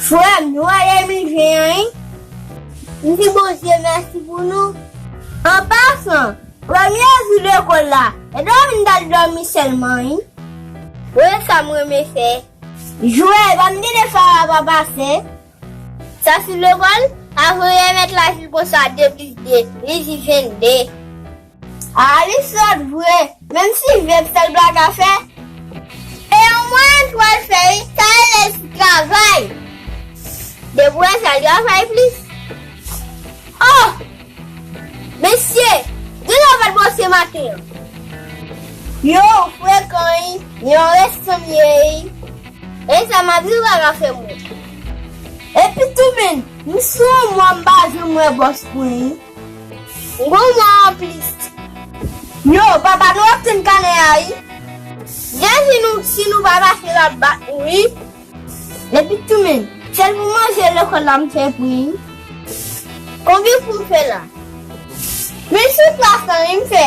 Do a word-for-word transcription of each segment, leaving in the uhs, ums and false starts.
Frè m, nou wè de mil ven an, wi. M di Bondye mèsi pou nou. An pasan, premye jou lekòl la, e dòmi n t al dòmi sèlman, wi. Wi, sa m renmen fè. Jwe, pa m gen de fwa pa pase. Sa sou lekòl, avan remèt la jil konsa, de plis de, li di vennde. A, li sòt vre, menm si vèb sèl blag a fè. E yon mwayen pou al fè, wi, sa rele travay. Depi w wè sa, travay plis. Oh! Mesye, gen lè w pa t bòse maten an. Yo, frekan, wi, yon resan m ye, wi. E sa m ap di w pa ka fè mwen. Epi tou menm, m sou yon mwa m pa janm wè bòs mwen, wi. M gon mwa anplis. Yo, papa nou ap tann kanè a, wi. Jezi nou, si nou pa mache, l ap bat nou, wi. Epi tou menm, sèl pou manje lekòl la m fè pri. Konbyen pou m fè la? Mil sou twa san wi m fè.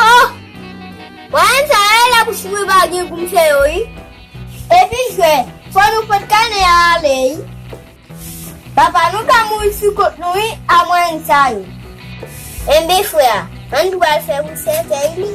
Oh! Mwayen sa yo la pou si mwen pa gen pou m fè yo, wi. Epi jwè, fò nou pot kanè a ale, wi. Papa nou ka mouri sou kont nou, wi, a mwayen sa yo. Enben, frè, ann pral fè pou sèkèy li.